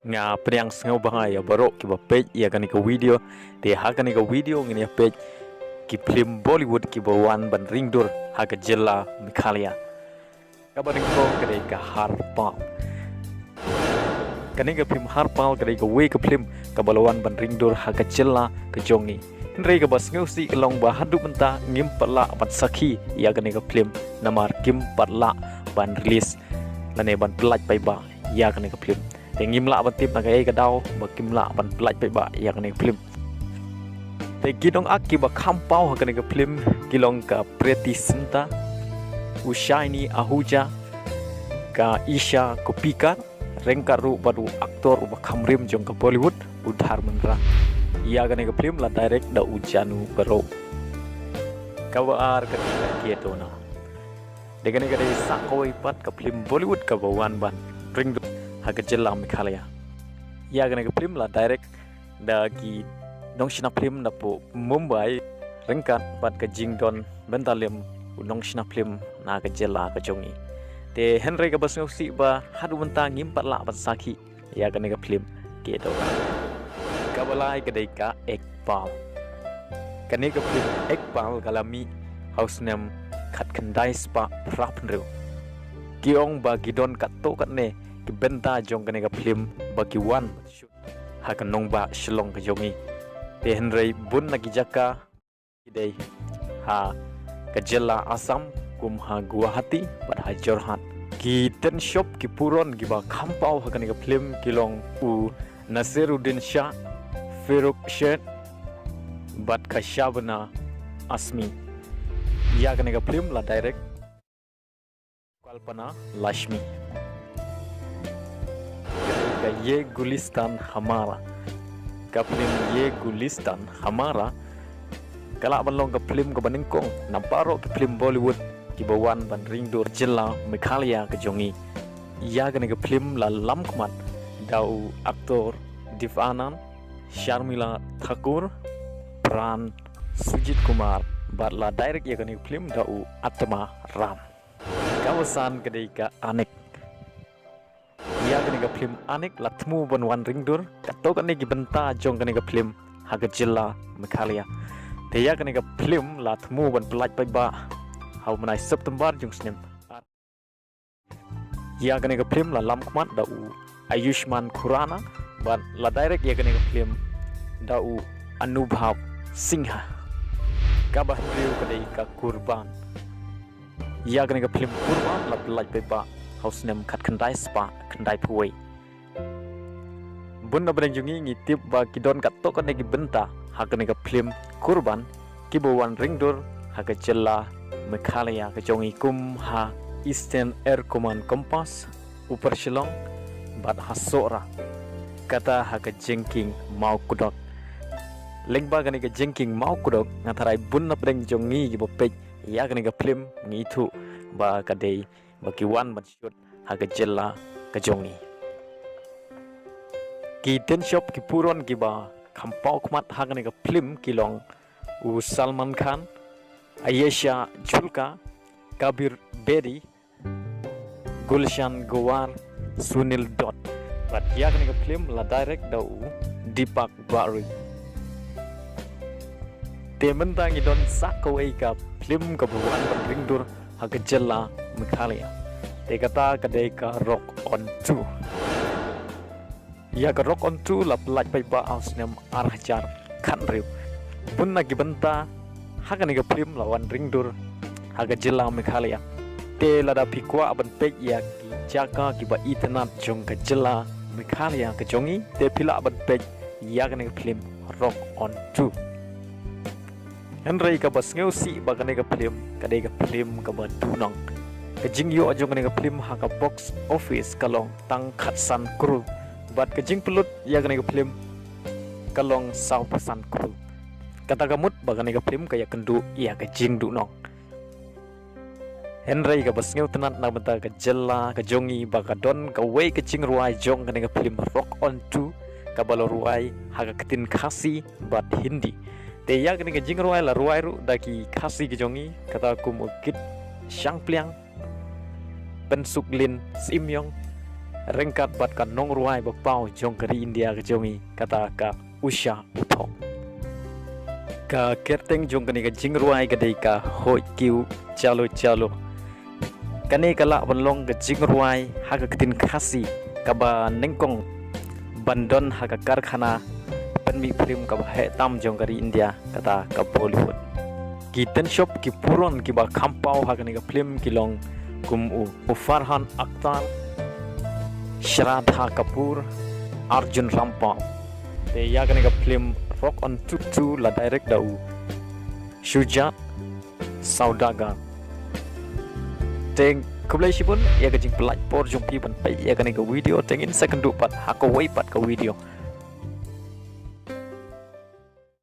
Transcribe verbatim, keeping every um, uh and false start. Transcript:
Nga pdiang sngewbha ïa baroh kiba peit ïa kane ka video. Te ha kane ka video ngin ïa peit ki phlim Bollywood kiba wan ban ring dur ha ka jylla Meghalaya. Kaba nyngkong ka dei ka Harpaal. Kane ka phlim Harpaal ka dei kawei ka phlim kaba la wan ban ring dur ha ka jylla ka jong ngi. Hynrei kaba sngewsih ka long ba haduh mynta ngim pat lah ban sakhi ïa kane ka phlim namar kim pat lah ban release lane ban pyllait paidbah ïa kane ka phlim. Te ngim lah ban tip na kaei ka daw ba kim lah ban pyllait paidbah ïa kane ka phlim. Te ki nongak kiba kham paw ha kane ka phlim ki long ka Preity Zinta, u Shiny Ahuja, ka Isha Koppikar, ryngkat ruh bad u aktor uba kham rim jong ka Bollywood, u Dharmendra. Ïa kane ka phlim la direct da u Janu Barua. Kaba ar ka dei ka Kedona. Te kane ka dei sa kawei pat ka phlim Bollywood kaba wan ban ring dur ha ka jylla Meghalaya. Ïa kane ka phlim la direct da ki nongshna phlim napoh Mumbai ryngkat bad ka jingdon bynta lem u nongshna phlim na ka jylla ka jong ngi. Te hynrei kaba sngewsih ba haduh mynta ngim pat lah ban sakhi ïa kane ka phlim Kedona. Kaba lai ka dei ka Ekbaal. Kane ka phlim Ekbaal ka la mih ha u snem khatkhyndai spah phra phew hynriew. Ki ong ba ki don katto katne ki bynta jong kane ka phlim ba ki wan ha ka nongbah Shillong ka jong ngi. Te hynrei bun na ki jaka ki dei ha ka jylla Assam kum ha Guwahati bad ha Jorhat. Ki tenshop ki puron kiba kham paw ha kane ka phlim ki long u Naseeruddin Shah, Farooq Sheth bad ka Shabana Azmi. Ïa kane ka phlim la direct Kalpana Lakshmi. Ka Ye Gulistan Hamara. Ka phlim Ye Gulistan Hamara ka lah ban long ka phlim kaba nyngkong na baroh ki phlim Bollywood kiba wan ban ring dur jylla Meghalaya ka jong ngi. Ïa kane ka phlim la lam khmat da u aktor Dev Anand, Sharmila Thakur, Pran, Sujit Kumar bad la direct ïa kane ka phlim da u Atma Ram. Kaba san ka dei ka Anek. Ïa kane ka phlim Anek la thmu ban wan ring dur katto katne ki bynta jong kane ka phlim ha ka jylla Meghalaya. Te ïa kane ka phlim la thmu ban pyllait paidbah ha u bnai September jong u snem. Ïa kane ka phlim la lam khmat da u Ayushmann Khurrana bad la direct ïa kane ka phlim da u Anubhav Singha. Kaba hynriew ka dei ka Kurban. Ïa kane ka phlim Kurban la pyllait paidbah ha u snem khatkhyndai spah khyndai phew wei. Bun na pdeng jong ngi ngi tip ba ki don katto katne ki bynta ha kane ka phlim Kurban kiba wan ring dur ha ka jylla Meghalaya ka jong ngi kum ha Eastern Air Command Compass, Upper Shillong bad ha Sohra, kata ha ka jingkieng Mawkdok. Lyngba kane ka jingkieng Mawkdok nga tharai bun na pdeng jong ngi kiba peit ïa kane ka phlim ngi ithuh ba ka dei ba ki wan ban shoot ha ka jylla ka jong ngi. Ki tenshop ki puron kiba kham paw khmat ha kane ka phlim ki long u Salman Khan, Ayesha Julka, Kabir Bedi, Gulshan Gowar, Sunil Dutt. Bad ïa kane ka phlim la direct da u Deepak Barua. Te mynta ngi don sa kawei ka phlim kaba wan ban ring dur ha ka jylla Meghalaya. Te kata ka dei ka Rock On Two. Ïa ka Rock On Two la pyllait paidbah ha u snem ar hajar khathynriew. Bun na ki bynta ha kane ka phlim la wan ring dur ha ka jylla Meghalaya. Te lada phi kwah ban peit ïa ki jaka kiba itynnad jong ka jylla Meghalaya ka jong ngi, te phi lah ban peit ïa kane ka phlim Rock On Two. Hynrei kaba sngewsih ba kane ka phlim ka dei ka phlim kaba duhnong. Ka jingïoh jong kane ka phlim ha ka box office ka long tang khatsan klur. Bad ka jingpynlut ïa kane ka phlim ka long sawphew san klur. Kata ka mut ba kane ka phlim ka ïakynduh ïa ka jingduhnong. Hynrei kaba sngewtynnad na bynta ka jylla ka jong ngi ba ka don kawei ka jingrwai jong kane ka phlim Rock On Two kaba la rwai ha ka ktien Khasi bad Hindi. Te ïa kane ka jingrwai la rwai ruh da ki Khasi ka jong ngi, kata kum u Git Shangpliang, Pynsuklin Syiem, ryngkat bad ka nongrwai ba paw jong ka ri India ka jong ngi, kata ka Usha Uthup. Ka kyrteng jong kane ka jingrwai ka dei ka Hoi Kiu Chalo Chalo. Kane ka lah ban long ka jingrwai ha ka ktien Khasi kaba nyngkong ban don ha ka karkhana pynmih phlim kaba heh tam jong ka ri India, kata ka Bollywood. Ki tynshop ki puron kiba kham paw ha kane ka phlim ki long kum u, u Farhan Akhtar, Shraddha Kapoor, Arjun Rampal. Te ïa kane ka phlim Rock On Tuk Tu la direct da u Shujaat Saudagar. Te khublei shibun ïa ka jingpyllait por jong phi ban peit ïa kane ka video. Te ngin sa kynduh pat ha kawei pat ka video.